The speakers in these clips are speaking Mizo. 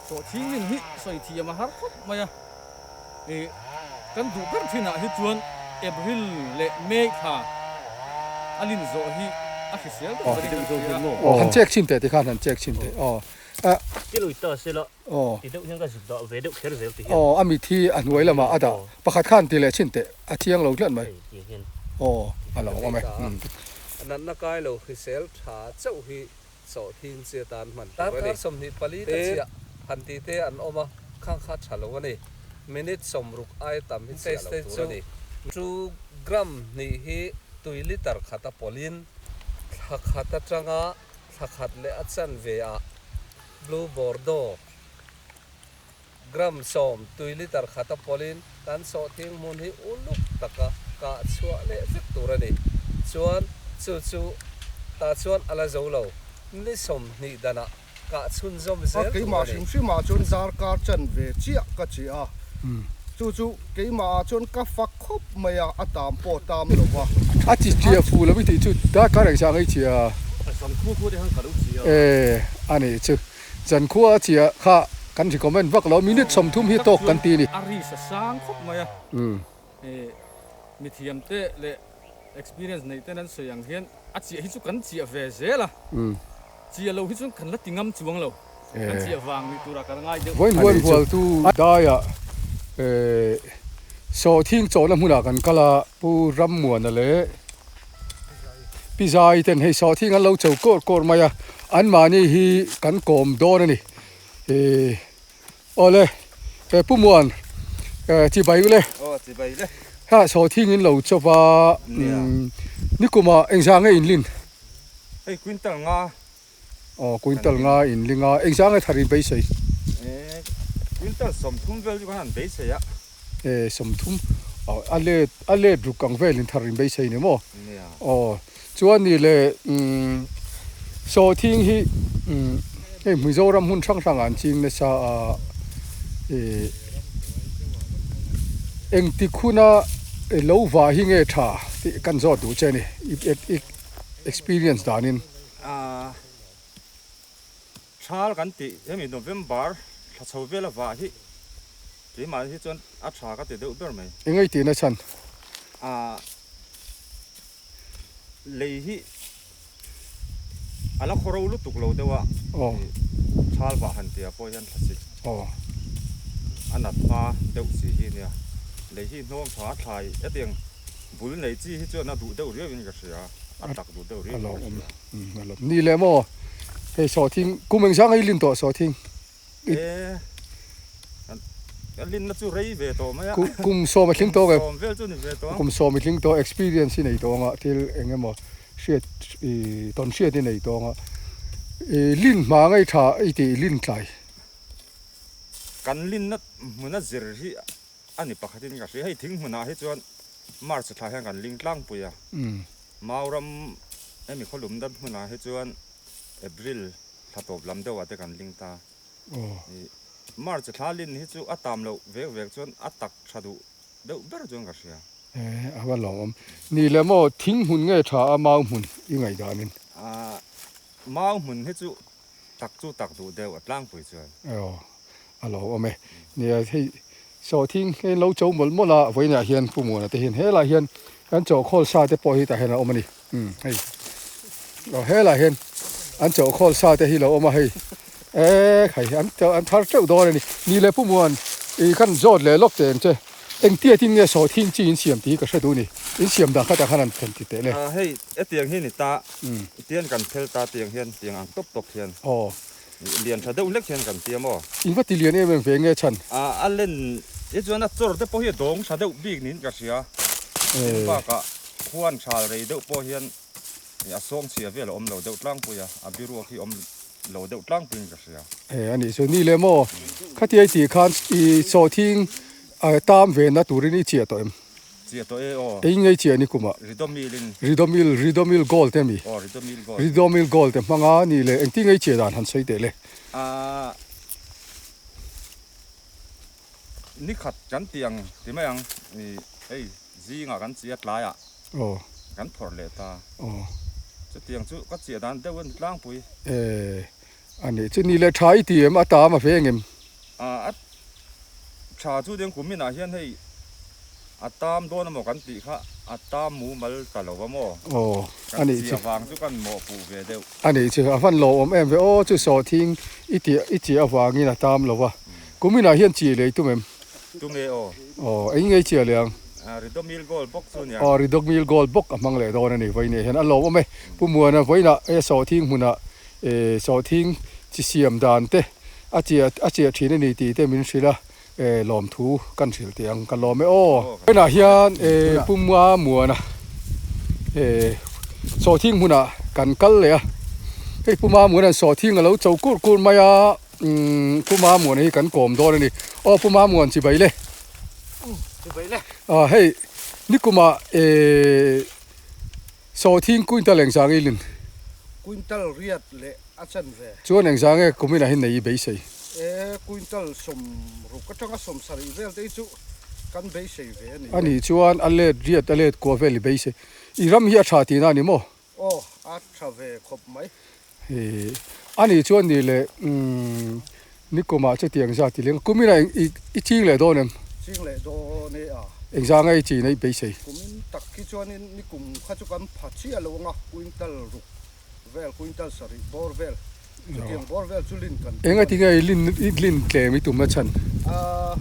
Sawhthing lin hi sawi thiam a har khawp mai a, ih kan duh ber thinah hi chuan April leh May thla a lin zawh hi a hrisel deuh ber in kan hria a. Han check chhin teh tikhan han check chhin teh aw. Ti lui ta sela ti deuh hian ka zuk dah ve deuh kher zel ti hian. Aw a mit hi a hnuai lamah a dah pakhat khan ti leh chhin teh a chiang lo tlat mai. Aw a lo awm e. Natna kai lo hrisel tha chauh hi Sawhthing chi atan hman tur a ni. Darkar 24 ka chiah han tih te an awm a, khang kha tha lo a ni. Minute 60 ai tam hi chiah lo tur a ni. Two gram hnih hi tui liter khat a pawlhin thla khat atanga thla khat leh a chanve ah Blue Bordeaux Gram 10 tui liter khat a pawlhin kan sawhthing hmun hi uluk taka kah chhuah leh vek tur a ni. Chuan chu chu tah chuan a la zo lo, ni 20 danah kah chhunzawm zel tur a ni. Keimah hrim hrimah chuan darkar chan ve chiah ka chiah a, chu chu keimahah chuan ka fak khawp mai a, a tam pawh tam lo va. A chi chiah fu lo i tih chu darkar engzah ngai chiah a? Zankhua khua te khan ka lo chiah a. E, a nih chu. Zankhua a chiah kha kan recommend vak lo, minute 30 hi tawk kan ti a ni. A risk a sang khawp mai a, mithiam te leh experience nei ten an sawi ang hian a chiah hi chu kan chiah ve zel a, chiah lo hi chuan kan la ti ngam chuang lo, kan chiah vang ni turah kan ngai deuh. Vawiin huan hual tu daiah sawhthing chawhna hmunah kan kal a, Pu Rammuana leh Pi Zai ten hei sawhthing an lo cho kawr kawr mai a, anmahni hi kan kawm dawn a ni. Ih awle eh Pu Muan eh chibai ule. Aw chibai le. Ha sawhthing in lo chawp a, nikumah engzah nge in lin? Hei quintal nga. Aw quintal nga in ling a, engzah nge thar in beisei? Eh quintal 30 vel chu kan han beisei a. Eh 30 aw a let a let ruk ang vel in thar in beisei ni maw? Nia. Aw chuan ni le umm sawhthing hi umm hei Mizoram hmun hrang hrangah an ching nasa a eh engtik huna lo vah hi nge tha tih kan zawt duh che a ni i experience danin. A thal kan tih hemi November thla chho vel a vah hi keimah hi chuan a tha ka ti deuh ber mai. Eng ei tihna chhan? A lei hi a la khaw ro lutuk lo deuh a, thal vah han tia pawh hian thla sik a nat hma deuh si hi nia. Lei hi hnawng tha a thlai hetiang bul nei chi hi chuan a duh deuh riau in ka hria. A tak duh deuh riau in ka hria. Ni leh maw hei sawhthing kum engzang a i lin tawh sawhthing? E ka linna chu rei ve tawh mai a. Kum 10 a tling tawh em? Kum 10 vel chu ni ve tawh ang. Kum 10 i tling tawh experience i nei tawh ang a thil eng emaw hriat i tawn hriat i nei tawh ang a. I lin hma ngei tha i tih lin tlai. Kan linna hmuna zir hi A ni pakhatin ka hria, hei thing hmunah hi chuan March thla hian kan ling tlangpui a, Mauram hemi khawlum dat hmunah hi chuan April thla tawp lam deuhah te kan ling ta. March thla lin hi chu a tam loh vek vek chuan a tak tha duh deuh ber chuan ka hria. A va lawmawm. Ni le maw thing hmun nge tha a mau hmun i ngaihdanin? Mau hmun hi chu tak chu tak duh deuh a tlangpui chuan. Aw a lo awm e. Nia hei sawhthing hei lo cho mawlh mawlh a vawiinah hian Pu Muana te hian helaiah hian kan chawhkhawl sa te pawh hi tah hian a awm a ni. Umm hei aw helaiah hian an chawhkhawl sa te hi lo awm a hei e khai an an thar teuh dawn a ni. Ni le Pu Muan ih khan zawt leh lawk teh ang che. Engtia tin nge sawhthing chi in siam tih hi ka hre duh a ni. In siam dan kha tah khan an thlen ti teh le. Hei hetiang hi ni ta tian kan phel ta tiang hian tiang ang tawp tawp hian. Aw. Lian tha deuh hlek hian kan ti a maw? In va ti lian em em ve nge chhan? A len hi chuan a chawr te pawh hi a dawng tha deuh bik niin ka hria. Tin bakah khuan thal rei deuh pawh hian a sawng chhia vel a awm lo deuh tlangpui a, a biruak hi a awm lo deuh tlangpuiin ka hria. E a nih chu ni le maw? Khatia i tih khan i sawhthing tam ve na turin i chiah tawh em? Chiah tawh e aw. Eng ngei chiah ni kumah? Ridomil in. Ridomil, Ridomil Gold te mi? Aw, Ridomil Gold. Ridomil Gold te hmanga ni le engti ngei chiah dan han sawi teh le? Aaa ni khat kan ti ang ti mai ang i hei zingah kan chiah tlaiah Aw. kan phawrh leh ta. Aw. Chutiang chu ka chiah dan deuh a ni tlangpui. E a nih chu ni le tha i ti em a tam a veng em? A tha chu deng kum inah hian hei a tam dawn amaw kan tih kha a tam mumal ta lo va maw? Aw a nih chu. Kan chiah vang chu kan mawhpuh ve deuh. A nih chu a van lawmawm em ve aw chu sawhthing i tih i chiah avangin a tam lo va. Kum inah hian chiah leh i tum em? Tum e aw. Aw eng ngei chiah leh ang? Ridomil Gold bawk chu nia. Aw Ridomil Gold bawk a hmang leh dawn a ni vawiin ah hian a lawmawm e. Pu Muana vawiinah he sawhthing hmunah sawhthing chi siam dan te A chiah a chiah thin a ni tih te min hrilh a, eh lawmthu kan hrilh teh ang ka lawm e aw. Tunah hian eh Pumua Muana eh sawhthing hmunah kan kal leh a, hei Puma Muana'n sawhthing a lo cho kur kur mai a, umm Puma Muana hi kan kawm dawn a ni. Aw Puma Muan chibai le. Chibai le. Ah hei nikumah eh Sawhthing quintal engzah nge i lin? Quintal riat leh a chan ve. Chuan engzah nge kuminah hi nei i beisei? E, quintal 60 atanga 70 vel te hi chu kan beisei ve a ni e. A nih chuan a let riat a let kua vel i beisei. I ram hi a tha tihna a ni maw? Aw, a tha ve khawp mai. He, a nih chuan ni leh umm nikumah chutiang zat i leng kuminah eng i i ching leh dawn em? Ching leh dawn e a. Engzah nge i chin a i beisei? Kumin tak hi chuanin nikum kha chu kan pha chiah lo anga quintal ruk vel quintal sarih bawr vel chutiang bawr vel chu lin kan tum a ni. Enga tinge i lin i lin tlem i tum na chhan? A,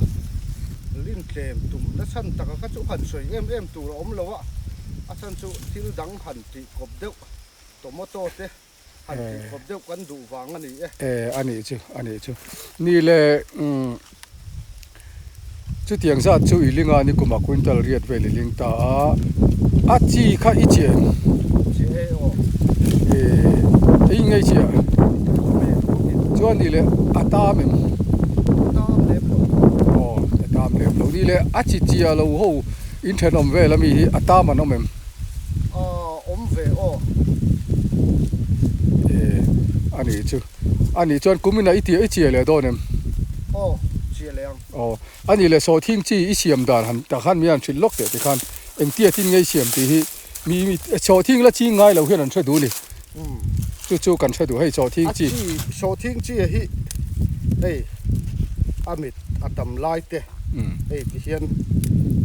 lin tlem tum na chhan taka kha chu han sawi em em tur a awm lo a, a chhan chu thil dang han tih kawp deuh. Tomato te han tih khawp deuh kan duh vang a ni e. E a nih chu, a nih chu. Ni le umm chutiang zat chu i ling a, nikumah quintal riat vel i ling ta a, a chi kha i chiah em? Chiah e aw. E ei ngei chiah. Chuan ni le a tam em? A tam lem lo. Aw a tam lem lo. Ni le a chi chiah lo ho in thenawm vel ami hi a tam an awm em? Aw awm ve aw. E a nih chu. A nih chuan kum inah i tia i chiah leh dawn em? Aw chiah leh ang. Aw a nih leh sawhthing chi i siam dan han tak khan mi han hrilh lawk teh tikhan engtia tin ngei siam tih hi mi mi sawhthing la ching ngai lo hian an hre duh a ni. Chu chu kan hre duh hei sawhthing chi. A chi sawhthing chi hi hei a mit a tam lai te hei ti hian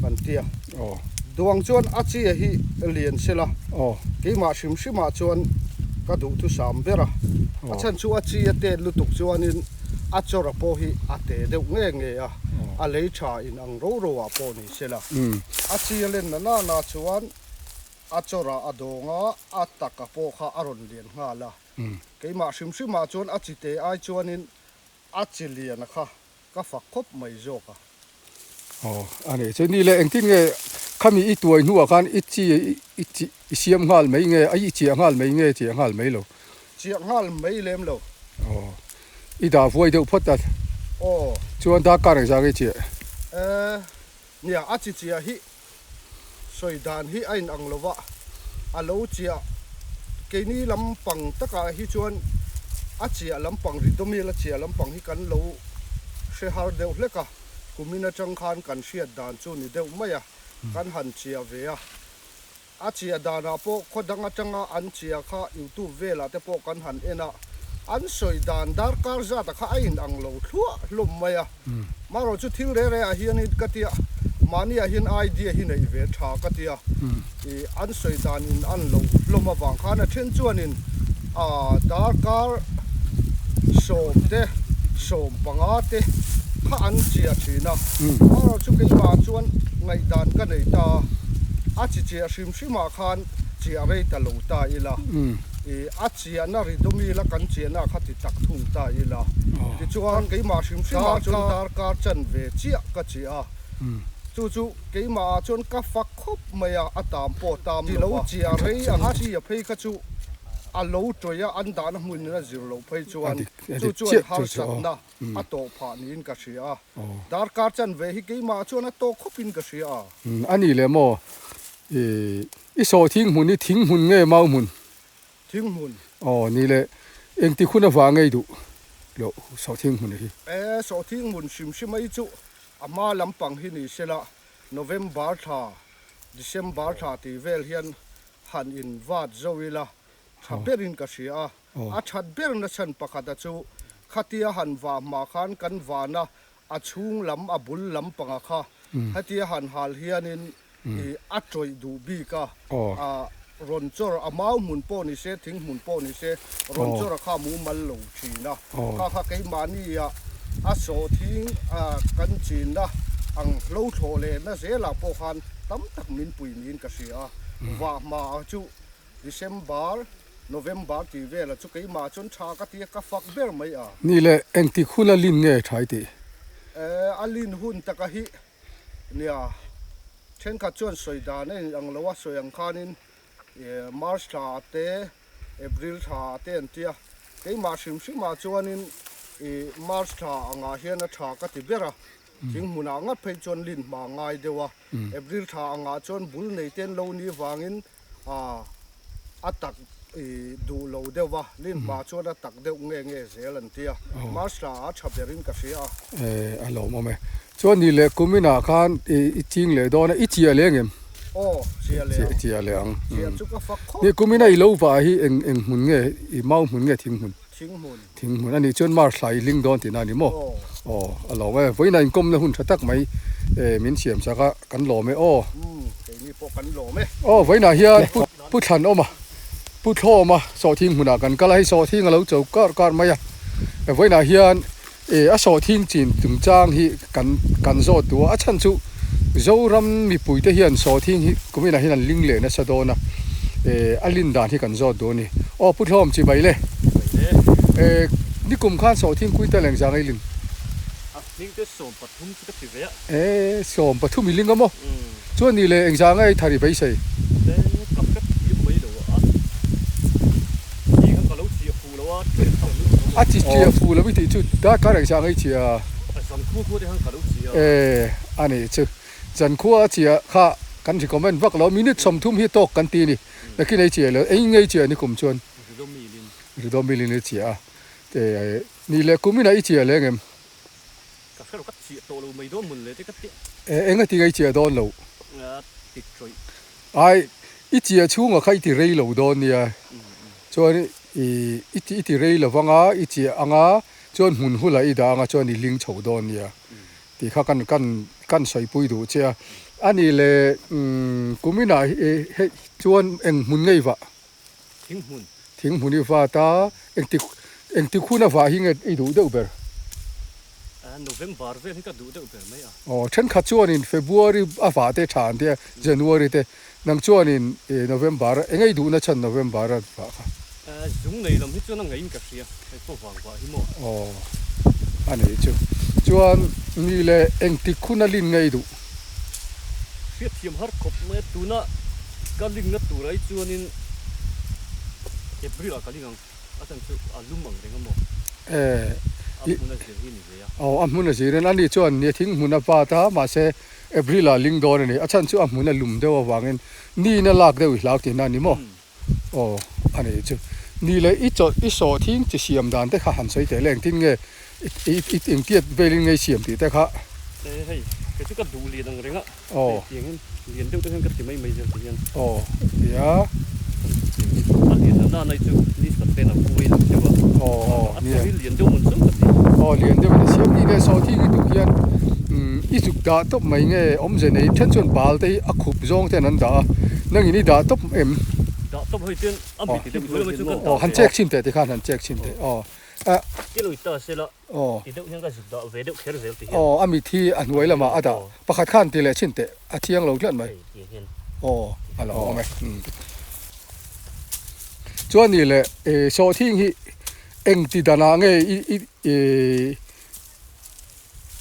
kan tia. Aw. Duang chuan a chia hi lian sela, keimah hrim hrimah chuan ka duhthusam ber a. A chhan chu a chi a tet lutuk chuanin a chawra pawh hi a te deuh nge nge a, a lei tha in ang ro ro ah pawh ni sela. A chi a len na na na chuan a chawra a dawng a, a taka pawh kha a rawn lian nghal a. Keimah hrim hrimah chuan a chi te ai chuanin a chi lian a kha Ka fak khawp mai zawk a. Aw, a nih chu. Ni leh engtin nge khami i tuai hnuah khan i chi i chi i siam nghal mai nge, a i chiah nghal mai nge chiah nghal mai lo? Chiah nghal mai lem lo. Aw, i dah vuai deuh phawt a. Aw. Chuan darkar engzah nge i chiah? E, nia, a chi chiah hi sawi dan hi a inang lo va, a lo chiah keini lampang takah hi chuan a chiah lampang Ridomil a chiah lampang hi kan lo hre har deuh hlek a, kumin atang khan kan hriat dan chu ni deuh mai a, kan han chiah ve a. A chiah danah pawh khaw dang atanga an chiah kha YouTube velah te pawh kan han en a, an sawi dan darkar zata kha a inang lo thluah hlawm mai a. Marawh chu thil reh reh ah hianin ka tia, mahni ah hian idea hi neih ve tha ka tia, ih an sawi dan in an lo hlawm avang khan a then chuanin ah darkar 10 te 15 te kha an chiah thin a, marawh chu keimah chuan ngaihdan ka nei ta, a chi chiah hrim hrim ah khan chiah rei ta lo ta ila, ih a. Chiahna ri dawmi la kan chiahna kha ti tak thung ta ila. Tichuan keimah hrim hrimah chuan darkar chan ve chiah ka chiah a. Chu chu keimah ah chuan ka fak khawp mai a, a tam pawh tam lo a. Chiah rei ang chi a phei kha chu a lo tawih a, an dahna hmunin a zir loh phei chuan chu chuan harsatna a tawh phah niin ka hria a. Darkar chan ve hi keimah ah chuan a tawh khawpin ka hria a. A nih leh maw i sawhthing hmun hi thing hmun nge mau hmun? Thinghmun. Aw ni le, engti hun avang ngei duh loh Sawhthinghmun hi? E, Sawhthinghmun hrim hrim mai chu a hma lampang hi ni sela, November thla, December thla tih vel hian han in vat zo ila tha berin ka hria a. A that ber na chhan pakhata chu khatia han vah hma khan kan vana. A chhung lam a bul lampanga kha hetia han hal hianin i a tawih duh bik a, a rawn chawr a mau hmun pawh ni se thing hmun pawh ni se rawn chawr a kha mumal lo thin a, kha kha keimahni ah a sawhthing kan chinna ang hlo thlawh leh na zelah pawh khan tam tak min pui niin ka hria a, vah hma chu December, November tih velah chu keimah chuan tha ka ti a, ka fak ber mai a. Ni le, engtik hun a lin nge tha i tih? A lin hun taka hi nia, thenkhat chuan sawi dan a inang lo a, sawi ang khanin March thla te, April thla te an ti a, keimah hrim hrimah chuanin March thla angah hian a tha ka ti ber a, thing hmunah ngat phei chuan lin hma ngai deuh a, April thla angah chuan bul nei te an lo nih vangin a tak duh lo deuh va, lin hma chuan a tak deuh nge nge zel an ti a, March thla a tha berin ka hria a. A lawmawm e. Chuan ni leh kum inah khan i ching leh dawn a, i chiah leh ang em? Aw, chiah leh ang. Chiah leh ang. Chiah chu ka fak khawp. Ni kum ina i lo vah hi eng eng hmun nge, i mau hmun nge thing hmun? Thing hmun. Thing hmun a nih chuan March thla i ling dawn tihna a ni maw? Aw. Aw, a lawm e. Vawiinah inkawmna hun tha tak mai min siam chak a, kan lawm e aw. Umm, keini pawh kan lawm e. Aw, vawiinah hian Pu Pu Thlanawma, Pu Thlawma sawhthing hmunah kan kal a, hei sawhthing a lo cho kar kar mai a. Vawiinah hian a sawhthing chin chungchang hi kan kan zawt duh a, a chhan chu Zoram mipuite hian sawhthing hi kuminah hian an ling leh nasa dawn a, a lin dan hi kan zawt duh a ni. Aw Pu Thlawm chi mai le. Nikum khan sawhthing kuital engzah ngei lin? A hming te 13 chu ka ti ve a. 13 i ling a maw? Chuan ni le engzah ngei thar i beisei? Ka hre thiam mai lo a. Tih kha ka lo chiah fuh lo a, chiah tham lutuk a maw? A chi chiah fuh lo i tih chu darkar engzah ngei chiah a? Zankhua khua te khan ka lo chiah a. A nih chu. Zankhua a chiah kha kan recommend vak lo, minute 30 hi tawk kan ti a ni. Nakin ei chiah lo, eng ngei chiah ni kum chuan? Ridomilin. Ridomilin i chiah a. Ni le kum inah i chiah leng em? Ka hre lo, ka chiah tawh lo mai dawn mun le te ka ti. Eng a ti ngei chiah dawn lo? A ti tawih. Ai, i chiah chhungah kha i ti rei lo dawn nia. Chuan i i ti i ti rei lo vanga, i chiah anga chuan hmun hulah i dah anga chuan i ling chho dawn nia. Tih kha kan kan kan sawipui duh che a. A nih le kuminah hei chuan eng hmun ngei vah? Thing hmun. Thing hmun i vat a, engtik engtik hun a vah hi nge i duh deuh ber? November vel hi ka duh deuh ber mai a. Aw, thenkhat chuanin February a vah te tha an tia, January te. Nang chuanin November eng nge i duhna chhan November a vah kha? Zung nei lam hi chuan a ngeiin ka hria, hei pawh vang vah hi maw? Aw, a nih chu. Chuan ni leh engtik hun a lin nge i duh? Hriatthiam har khawp mai a, tuna ka lingna tur ai chuanin April ah ka ling ang, a chan chu a lum ang reng a maw? A hmun a zir hi ni ve a. Aw, a hmun a zir in ani chuan ni thing hmun a vat a, mahse April ah ling dawn a ni, a chhan chu a hmun a lum deuh avangin niin a lak deuh i hlau tihna a ni maw? Aw, a nih chu. Ni leh i chawlh i sawh thing chi siam dan te kha han sawi teh le, engtin nge i i engtiat velin nge i siam tih te kha. E hei, kei chu ka duh lian ang reng a, hei tiang hian lian deuh te hian ka ti mai mai zel ti hian. Aw, tia. A lian na nana hi chu ni khat ten a kuai lo deuh a. Aw, aw, nia. A chawi lian deuh mawn chu ka ti. Aw, lian deuh in a siam. Ni leh sawh thing i duh hian i zuk dah tawp mai nge awmze nei then chuan bal te hi a khup zawng ten an dah a, nangin i dah tawp em? Dah tawp hei chuan a mit deuh hnuai lamah chuan ka dah ve. Han check chhin teh tikhan han check chhin teh aw. Ti lui ta sela ti deuh hian ka zuk dah ve deuh kher zel ti hian. Aw a mit hi a hnuai lamah a dah pakhat khan ti leh chhin teh a thiang lo tlat mai. Aw a lo awm e. Chuan ni leh sawhthing hi engti danah nge i i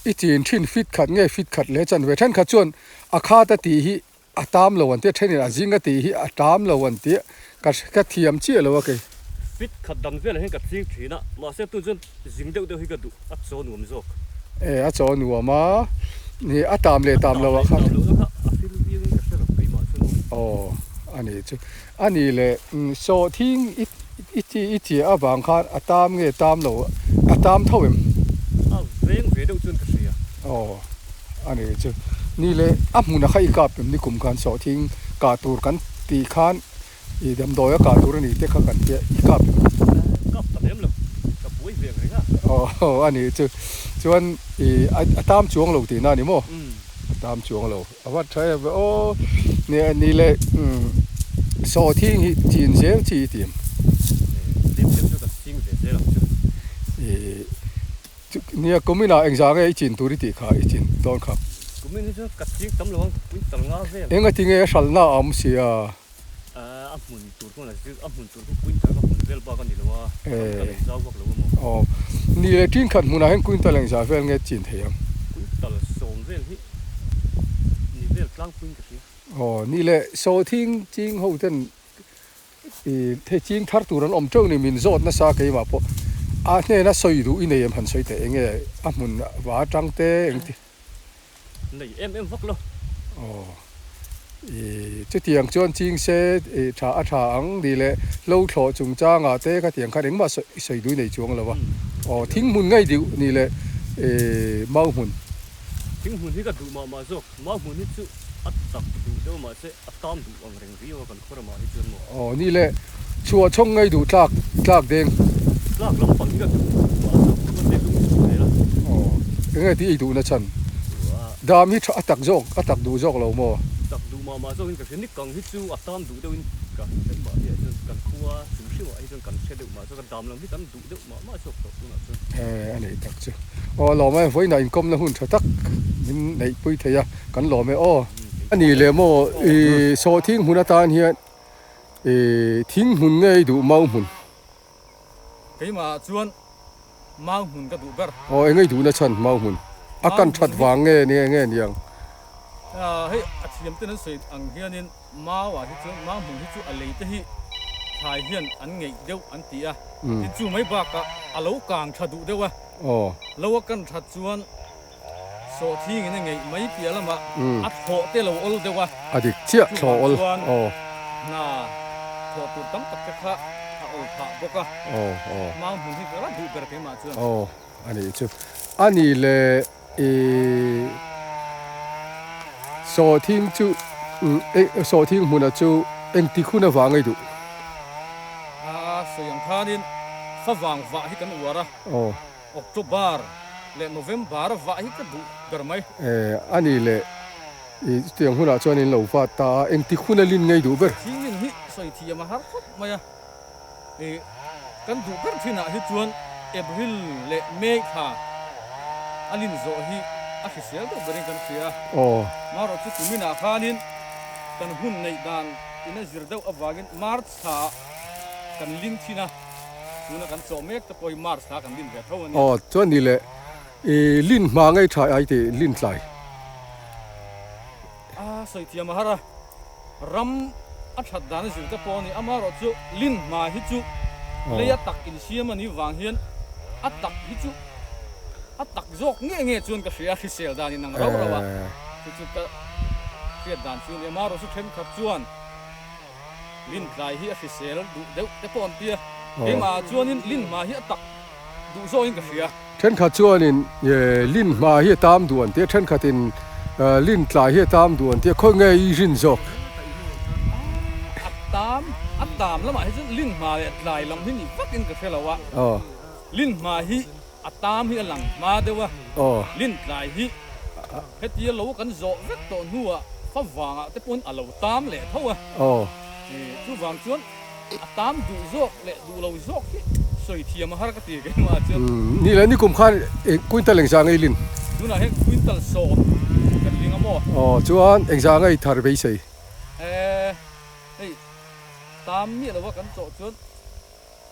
I chin thin fit khat nge fit khat leh chan ve thenkhat chuan a khat a tih hi a tam lo an tia thenin a zing a tih hi a tam lo an tia ka ka thiam chiah lo a kei. Fit khat dan velah hian ka ching thin a mahse tun chuan zing deuh deuh hi ka duh a chaw nuam zawk. E a chaw nuam a ni a tam leh tam lo ah khan. A tam leh tam lo na kha a fil viau in ka hre lo keimah chuan aw. Aw a nih chu a nih leh sawhthing i I chi i chiah avang khan a tam nge tam lo a tam tho em? A veng ve deuh chuan ka hria. Aw a ni chu. Ni le a hmun a kha i kap em ni kum khan sawhthing kah tur kan tih khan i damdawi a kah tur a ni te kha kan tia i kap em? Kap ta lem lo ka buai ve ang reng a. Aw a nih chu. Chuan i a tam chuang lo tihna a ni maw? A tam chuang lo. A va tha em ve aw. Nia ni le sawhthing hi chin zel chi i ti em? Tlem tlem chu kan ching ve zel ang chu. I nia kumin ah engzah nge i chin tur i tih kha i chin dawn kha? Kumin hi chu ka ching tam lo ang quintal nga vel. Engati nge a hralhna a awm sia? A hmun tur khawn a zir a hmun tur khu quintal ka hmun vel bak a ni lo a, ram ka nei zau vak lo emaw. Aw, ni leh ṭin khat hmunah hian quintal engzah vel nge chin thei ang? Quintal sawm vel hi ni vel tlangpuiin ka hria. Aw, ni leh sawhthing ching ho ten i thei ching thar tur an awm ṭeuh ni min zawt nasa keimah pawh a hnena sawi duh i nei em han sawi teh enge a hmun va aṭang te engti. Nei em em vak lo. Aw. I chutiang chuan ching se i tha a tha ang ni leh hlo thlawh chungchangah te khatiang khan engmah i sawi dui nei chuang lo a. Aw thing hmun ngei deuh ni leh i mau hmun. Thing hmun hi ka duh mah mah zawk. Mau hmun hi chu a tak duh deuh mahse a tam duh ang reng riau a kan khaw ramah hi chuan maw. Aw ni leh chhuah chhawng ngei duh tlak tlak deng. Tlak lampang hi ka duh mah zawk mahse lung chhuk zel a. Aw enge tih ei duhna chhan dam hi tha a tak zawk a tak duh zawk lo maw. Tak duh mah mah zawkin ka hria ni kang hi chu a tam duh deuhin ka hre mah hi ah chuan kan khua hrim hrim ah hi chuan kan hre deuh mah zawk a dam lam hi kan duh deuh mah mah zawk tawh tunah chuan. E a nei tak chu. Aw lawm e vawiinah inkawmna hun tha tak min neihpui thei a kan lawm e aw. A ni leh maw i sawhthing hmun atan hian i thing hmun nge i duh mau hmun? Keimah ah chuan mau hmun ka duh ber. Aw eng nge i duhna chhan mau hmun? A kan that vang nge ni eng nge niang? Hei a thiam ten an sawi ang hianin mau ah hi chuan mau hmun hi chu a lei te hi thlai hian an ngeih deuh an ti a, tin chu mai bakah a lo kang tha duh deuh a, lo a kan that chuan Sawhthing in a ngeih mai piah lamah a thlawh te lo awl deuh a. A dik chiah thlawh awl. Chuvang chuan hna thlawh tur tam tak te kha a awl phah bawk a. Mau hmun hi ka la duh ber keimah chuan. Aw a nih chu. A nih leh i sawhthing chu sawhthing hmuna chu engtik hun avang ei duh? A sawi ang khanin favang vah hi kan uar a. October leh November vah hi ka duh ber mai. E, a ni leh i chutiang hunah chuan in lo vat ta a, engtik hun a lin ngei duh ber? Thing lin hi sawi thiam a har khawp mai a, i kan duh ber thinah hi chuan April leh May thla a lin zawh hi a hrisel deuh berin kan hria a. Aw. Marawh chu kuminah khanin kan hun neih dan in a zir deuh avangin March thlaah kan ling thin a. Tuna kan chawh mek te pawh hi March thla kan lin ve tho a nia. Aw chuan ni le i lin hma ngei tha ai tih lin tlai. A sawi thiam a har a, ram a that dan a zir te pawh a ni. Amaherawh chu lin hma hi chu lei a tak insiam a nih vang hian a tak hi chu a tak zawk nge nge chuan ka hria a, hrisel dan in ang rauh rauh a, chu chu ka hriat dan chu a ni. Amaherawh chu thenkhat chuan. Lin tlai hi a hrisel duh deuh te pawh an ti a, keimah ah chuanin lin hma hi a tak duh zawngin ka hria. Thenkhat chuanin lin hma hi a tam duh an ti a, thenkhatin lin tlai hi a tam duh an ti a, khawi nge i rin zawk? A tam, a tam lamah hi chuan lin hma leh tlai lam hi ni vakin ka hre lo a, lin hma hi a tam hi a lang hma deuh a, lin tlai hi Hetia lo kan zawh vek tawh hnuah fa vangah te pawn a lo tam leh tho a. Chuvang chuan a tam duh zawk leh duh lo zawk hi sawi thiam a har ka ti keimah chuan. Ni leh nikum khan quintal engzah ngei lin? Tunah hian quintal 10 kan ling a maw? Aw chuan engzah ngei thar beisei? Hei tam miah lova kan chawh chuan.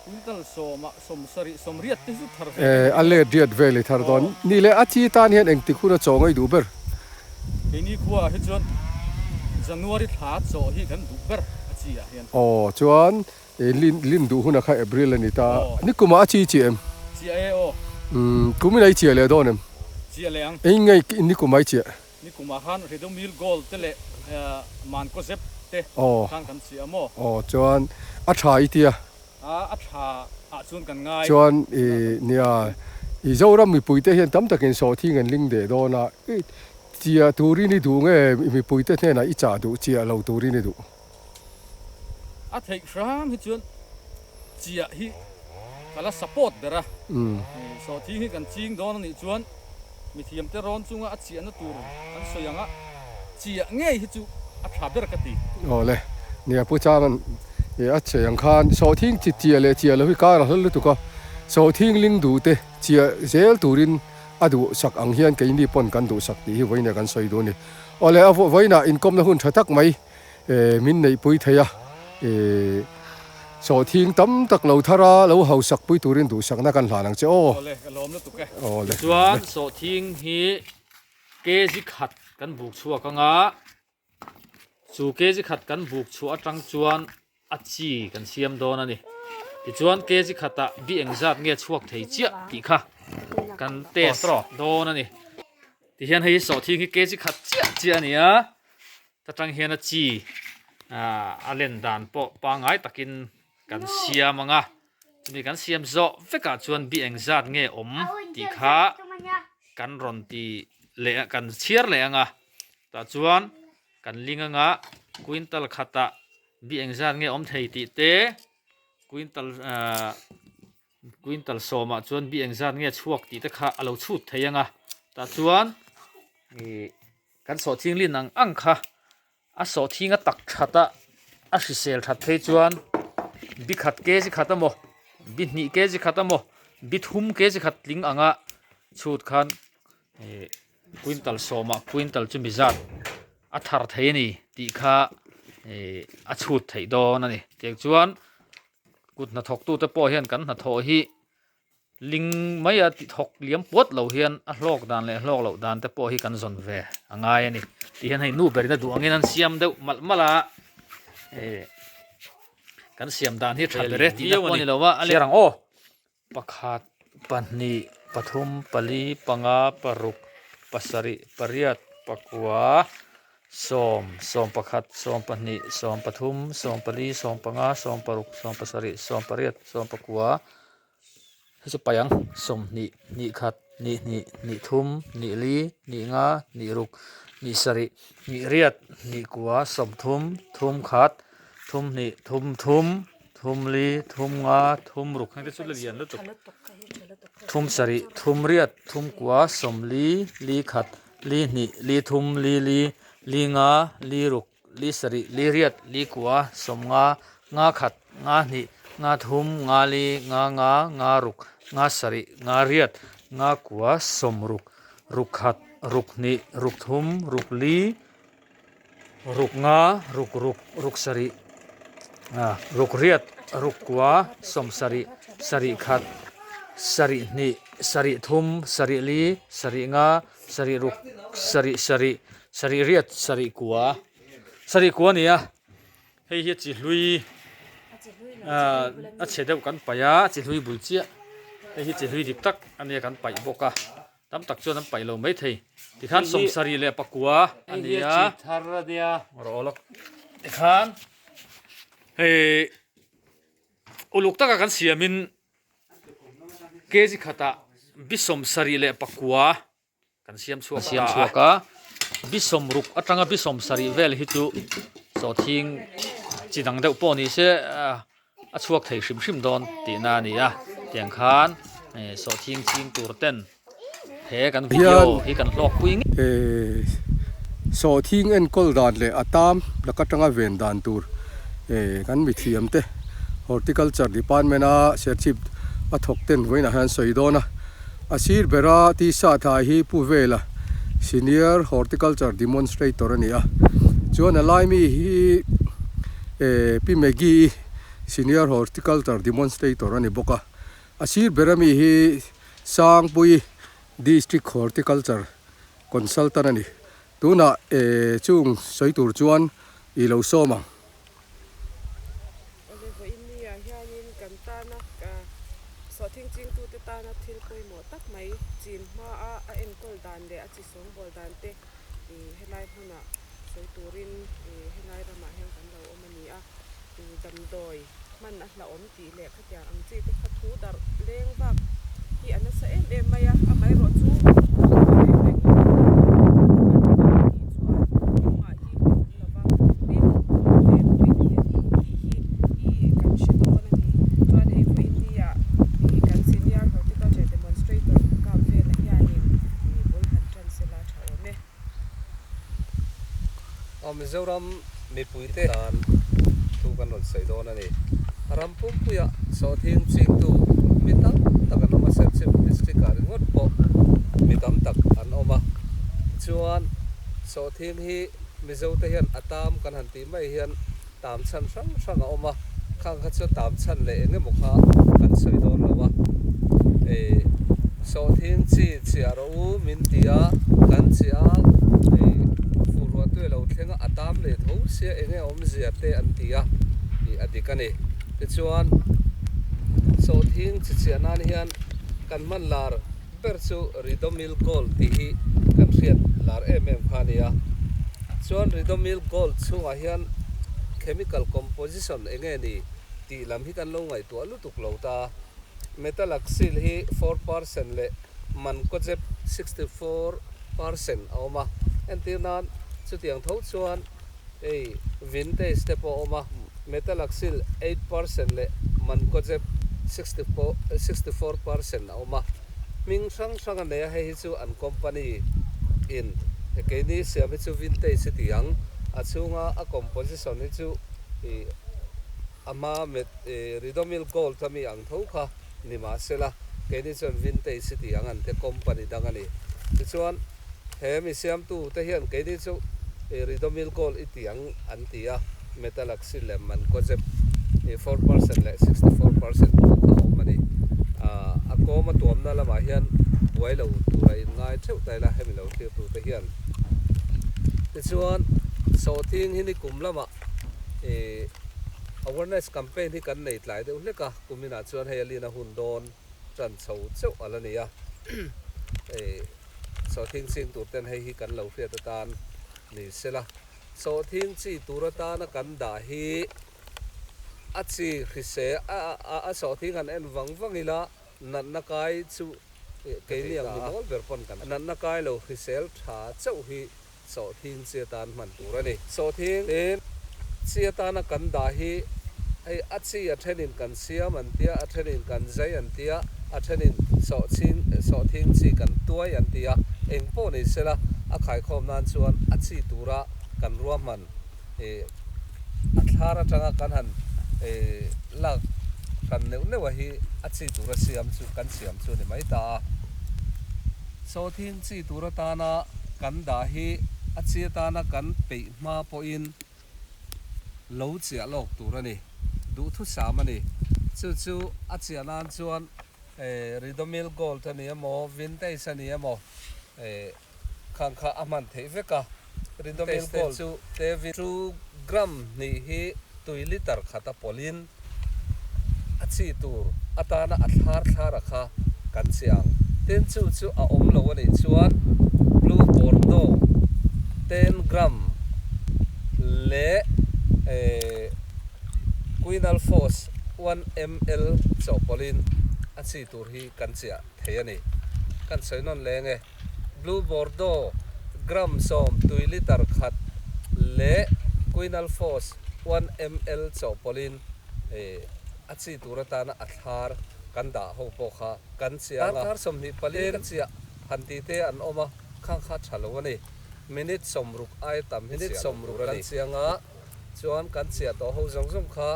Quintal sawmah sawmsarih sawmriat te chu thar ve Eh, a let riat vel i thar dawn. Ni leh a chi tan hian engtik hun a chaw ngaih duh ber? Keini khuaah hi chuan January thla chaw hi kan duh ber a chi ah hian. Aw, chuan i lin lin duh hunah kha April a ni ta. Nikumah a chi chiah em? Chiah e aw. Umm, kumin a i chiah leh dawn em? Chiah leh ang. Eng nge nikumah i chiah? Nikumah khan Ridomil Gold te leh Mankozep te khan kan chhiah a maw? Aw chuan a tha i tia. A tha ah chuan kan ngai. Chuan i nia i Zoram mipui te hian tam takin sawhthing an ling deh dawn a, i chiah turin i duh nge mipui te hnenah i chah duh chiah lo turin i duh? A theih hram hi chuan chiah hi. Ka la support ber a. Sawhthing hi kan ching dawn a nih chuan mithiamte rawn chunga a chiahna tur an sawi ang a, chiah ngei hi chu a tha ber ka ti. Awle, nia Pu Chama'n a sawi ang khan sawhthing chi chiah leh chiah lo hi kar a hla lutuk a, sawhthing ling duh te chiah zel turin a duhsak ang hian keini pawn kan duhsak tih hi vawiinah kan sawi duh a ni. Awle, a vawiinah inkawmna hun tha tak mai min neihpui thei a, sawhthing tam tak lo thar a, lo hausak pui turin duhsakna kan hlan ang che aw. Awle, ka lawm lutuk e. Awle. Tichuan sawhthing hi kg khat kan buk chhuak ang a, chu kg khat kan buk chhuah atang chuan a chi kan siam dawn a ni. Tichuan kg khatah bi engzat nge chhuak thei chiah tih kha kan test dawn a ni. Tihian hei hi sawhthing hi kg khat chiah chiah a ni a. Ta tang hian a chi a len dan pawh pangngai takin kan siam ang a, chumi kan siam zawh vekah chuan bi engzat nge awm tih kha kan rawn ti leh kan chhiar leh ang a, tah chuan kan ling ang a quintal khatah bi engzat nge awm thei tih te quintal ahh quintal sawmah chuan bi engzat nge chhuak tih te kha a lo chhut thei ang a, tah chuan ih. Kan sawhthing lin ang ang kha a sawhthing a tak that a, a hrisel that phei chuan bi khat kg khat emaw bi hnih kg khat emaw bi thum kg khat tling anga chhut khan ih quintal sawmah quintal chu mi zat a thar thei a ni tih kha ih a chhut theih dawn a ni. Tiang chuan kut hnathawktute pawh hian kan hnathawh hi Ling maia ti thawk liam puat lo hian a hlawk dan leh hlawk loh dan te pawh hi kan zawn ve a ngai a ni. Tih hian hei nu berin a duh angin an siam deuh malh malh a, eh kan siam dan hi tha ber e tihna pawh a ni lo a, a leh ang aw. Pakhat, pahnih, pathum, pali, panga, paruk, pasarih, pariat, pakua, sawm, sawmpakhat, sawmpahnih, sawmpathum, sawmpali, sawmpanga, sawmparuk, sawmpasarih, sawmpariat, sawmpakua, Hei chu paih ang 20 hnih khat hnih hnih hnih thum hnih li hnih nga hnih ruk hnih sarih hnih riat hnih kua 30 thum khat thum hnih thum thum thum li thum nga thum ruk heng te chu la lian lutuk thum sarih thum riat thum kua 40 li khat li hnih li thum li li li nga li ruk li sarih li riat li kua 50 nga khat nga hnih nga thum nga li nga nga nga ruk nga sarih nga riat nga kua 60 ruk khat ruk hnih ruk thum ruk li ruk nga ruk ruk ruk sarih ruk riat ruk kua 70 sarih khat sarih hnih sarih thum sarih li sarih nga sarih ruk sarih sarih sarih riat sarih kua sarih kua a ni a hei hi a chi hlui ah a chhe deuh kan paih a a chi hlui bul chiah hei hi chi hlui dik tak a nia kan paih bawk a tam tak chuan an paih lo maithei tikhan 70 leh pakua a ni a rawh lawk tikhan hei uluk taka kan siamin kg khatah bi 74 kan siam chhuak siam chhuak a bi 60 atanga bi 70 vel hi chu sawhthing chi dang deuh pawh ni se a chhuak thei hrim hrim dawn tihna a ni a tiang khan sawhthing ching tur ten he kan video hi kan hlawk pui ngei sawhthing enkawl dan leh a tam laka tanga ven dan tur kan mithiam te horticulture department a serchhip a thawk ten vawiinah hian sawi dawn a. A sir bera tisa tha hi Pu Vela, Senior Horticulture Demonstrator a ni a. Chuan a lai mi hi eh Pi Maggie-i, Senior Horticulture Demonstrator a ni bawk a. A sir bera mi hi Sangpui District Horticulture Consultant a ni. Tunah eh chung sawi tur chuan i lo sawm ang. Awle vawiin ni ah hianin kan tana sawhthing chingtute tana thil pawimawh tak mai chin hma a a enkawl dan leh a chi sawngbawl dan te ih helai hmunah sawi turin ih helai ramah hian kan lo awm a ni a, ih damdawi hman a hlauhawm tih leh khatiang ang chi te kha thu darh leng vak hi a nasa em em mai a, amaherawh chu reng reng hi tih chuan engmah hi a awm lo va, tin ve pui thei a ni tih hi ih kan hre dawn a ni. Chuan hei vawiin ni ah ih. Aw Mizoram mipuite tan thu kan rawn sawi dawn a ni. Ram pumpuia sawhthing chingtu mi tam tak an awm a, Serchhip District ah ringawt pawh mi tam tak an awm a. Tichuan sawhthing hi Mizote hian a tam kan han tih mai hian tam chhan hrang hrang a awm a, khang kha chuan tam chhan leh eng emaw kha kan sawi dawn lo a. Ih sawhthing chi chiah rawh u min ti a, kan chiah a, ih fuh ruah tui a lo thleng a, a tam leh tho sia eng nge awmzia te an ti a, ih a dik a ni. Tichuan sawhthing chi chiah nan hian kan hman lar ber chu Ridomil Gold tih hi kan hriat lar em em kha a ni a. Chuan Ridomil Gold chhungah hian chemical composition eng nge ni tih lam hi kan lo ngaihtuah lutuk lo ta. Metalaxyl hi 4% leh Mancozeb 64% a awm a. Entir nan chutiang tho chuan hei Vintage te pawh a awm a, Metalaxyl 8% leh Mancozeb 64% a awm a. Hming hrang hrang a nei a, hei hi chu an company in keini siam hi chu Vintage hi ti ang, a chhunga a composition hi chu ih a hma met ih Ridomil Gold ami ang tho kha ni mahsela keini chuan Vintage hi ti ang an te company dang a ni. Tichuan he mi siamtu te hian keini chu ih Ridomil Gold i ti ang an ti a, Metalaxyl leh Mancozeb ih 4% leh 64% pawh kha a awm a ni. A kawm a tuamna lamah hian buai lo tura inngai theuh ta ila hemi lo thlir tute hian. Tichuan sawhthing hi nikum lamah ih awareness campaign hi kan nei tlai deuh hlek a, kuminah chuan hei a lin a hun dawn tan chho cheuh a la ni a. Ih sawhthing ching tur ten hei hi kan lo hriat atan ni sela. Sawhthing chi tur atana kan dah hi a chi hrise a a sawhthing han en vang vang ila natna kai chu keini ang ni mawl ber pawn kan natna kai lo hrisel tha chauh hi sawhthing chi atan hman tur a ni. Sawhthing chi atana kan dah hi hei a chi a thenin kan siam an tia, a thenin kan zai an tia, a thenin sawhching sawhthing chi kan tuai an ti a, eng pawh nei sela a khaikhawm nan chuan a chi tura kan ruahman ih a thlar atanga kan han ih lak hran neuh neuh a hi a chi tura siam chu kan siam chu a ni mai ta a. Sawhthing chi tur atana kan dah hi a chi atana kan peih hma pawhin lo chiah lawk tur a ni. Duhthusam a ni. Chu chu a chiah nan chuan Ridomil Gold a ni emaw, Vintage a ni emaw khang kha a hman theih vek a. Ridomil Gold chu 2 gram hnih hi tui litre khat a pawlhin a chi tur atana a thlar thlar a kha kan chiah ang. Tin chu chu a awm lo a nih chuan Blue Bordeaux 10 gram leh Quinalphos 1 ml chawhpawlhin a chi tur hi kan chiah thei a ni. Kan sawi nawn leng e. Blue Bordeaux gram 10 tui litre khat leh Quinalphos 1 ml chawhpawlhin a chi tur atana a thlar kan dah ho pawh kha kan chiang a. Darkar 24 ka chiah han tih te an awm a, khang kha tha lo a ni. Minute 60 ai tam hi chiah lo tur a ni. Kan chiang a, chuan kan chiah tawh ho zawng zawng kha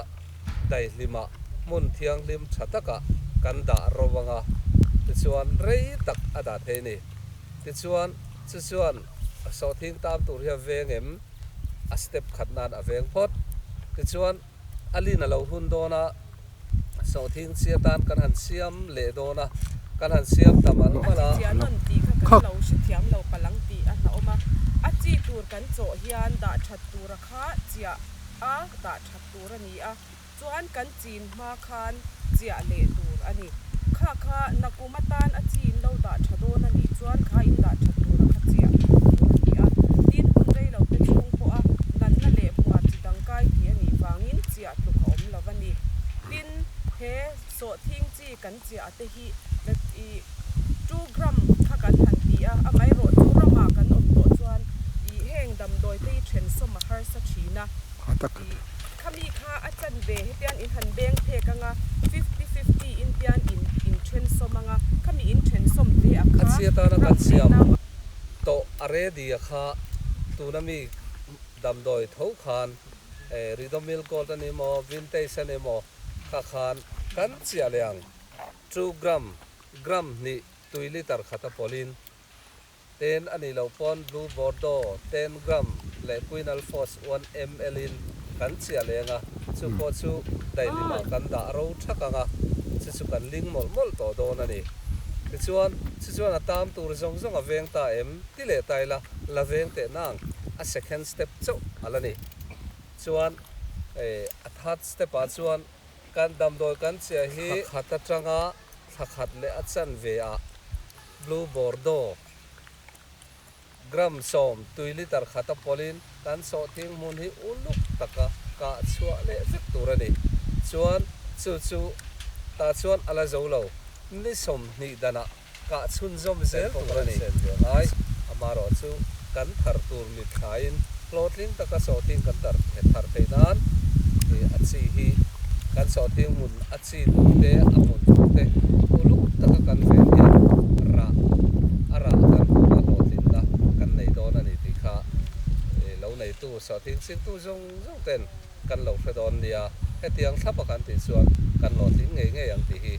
daihlimah hmun thianghlim tha takah kan dah ro ang a, tichuan rei tak a dah thei a ni. Tichuan chu chuan sawhthing tam tur hi a veng em? A step khat nan a veng phawt. Tichuan a lin a lo hun dawn a, sawhthing chi atan kan han siam leh dawn a, kan han siam ta mal mal a. Chiah nawn tih kha kan lo hrethiam lo palang tih a hlauhawm a, a chi tur kan chawh hian dah that tura kha chiah a dah that tur a ni a, chuan kan chin hma khan chiah leh tur a ni. Kha kha nakum atan a chi in lo dah tha dawn a nih chuan kha in dah that tura kha chiah tur a ni a, tin hun rei lo te chhung pawha natna leh hmuar chi dangkai thei a nih vangin chiah tluk a awm lo a ni. Tin, he sawhthing chi kan chiah te hi i 2 gram kha kan han ti a, amaherawhchu ramah kan awm tawh chuan i heng damdawi te hi thensawm a harsa thin a. I khami kha a chanve hetian in han beng phek anga 50-50 in tian in in thensawm anga khami in thensawm te a A kha chi atana ram kan siam theihna tawh a ready a kha tuna mi Damdawi tho khan Ridomil Gold a ni maw, Vintage a ni maw kha khan kan chiah leh ang. Two gram, gram hnih tui liter khat a pawlhin ten a nih loh pawn Blue Bordeaux ten gram leh Quinalphos 1 ml in kan chiah leng a, chu pawh chu daihlimah kan dah ro thak ang a, chu chu kan ling mawlh mawlh tawh dawn a ni. Tichuan, chu chuan a tam tur zawng zawng a veng ta em? Ti leh ta ila, la veng teh nang, a second step chauh a la ni. Chuan, a third step ah chuan kan damdawi kan chiah hi thla khat atanga thla khat leh a chanve ah Blue Bordeaux gram 10 tui litre khat a pawlhin kan sawhthing hmun hi uluk taka kah chhuah leh vek tur a ni. Chuan, chu chu tah chuan a la zo lo, ni 20 danah Kah chhunzawm zel tur a ni. Ngai, amaherawh chu kan thar tur mit thlaiin hlawhtling taka sawhthing kan tar thar theih nan a chi hi kan sawhthing hmun a chi tur te a hmun tur te uluk taka kan ven hian rah a rah kan hmuna hlawhtlinna kan nei dawn a ni tih kha lo neitu sawhthing chingtu zawng zawng ten kan lo hre dawn nia. Hetiang thlapa kan tih chuan kan hlawhtling ngei ngei ang tih hi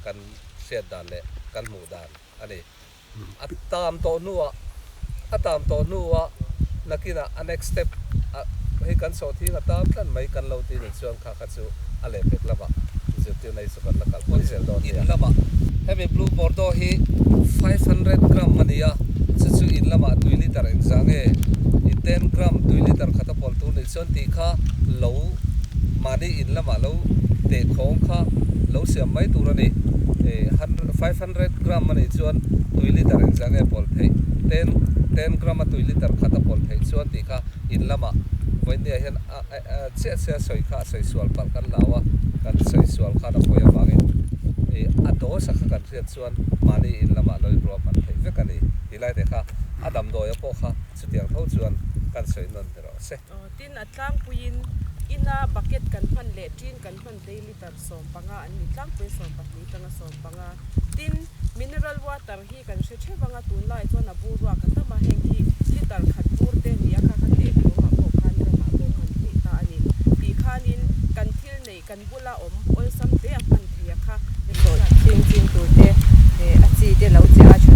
kan hriat dan leh kan hmuh dan a ni. A tam tawh hnuah, a tam tawh hnuah nakinah a next step a hei kan sawhthing a tam tlat mai kan lo ti nih chuan kha kha chu a lehpek lamah zirtirna hi chu kan la kalpui zel dawn nia. In lamah hemi Blue Bordeaux hi 500 gram a ni a, chu chu in lamah tui liter engzah nge i 10 gram tui liter khat a pawl tur nih chuan tih kha lo mahni in lamah lo teh khawng kha lo siam mai tur a ni. 500 gram a nih chuan tui liter engzah nge pawl theih? 10 10 gram a tui liter khat a pawl theih chuan tih kha in lamah vawinia hian a chiah chiah sawi kha a sawi sual palh kan hlau a, kan sawi sual khan a pawi avangin a dose a kha kan hriat chuan mahni in lamah lo inruahman theih vek a ni tih lai te kha a damdawi a pawh kha chutiang tho chuan kan sawi nawn ni rawh se. Tin, a tlangpuiin ina bucket kan hman leh tin kan hman te hi litre 15 an ni tlangpui 12 tanga 15. Tin, mineral water hi kan hre theuh ang a, tunlaiah chuan a bur ruak a tam a, heng hi litre khat bur te nia kha kha teh kawngah pawh khan ramah pawh hman theih ta a ni. Tih khanin kan thil neih kan bula awm awlsam te a hman theih a kha. Sawhthing ching tur te a chi te lo che a tha.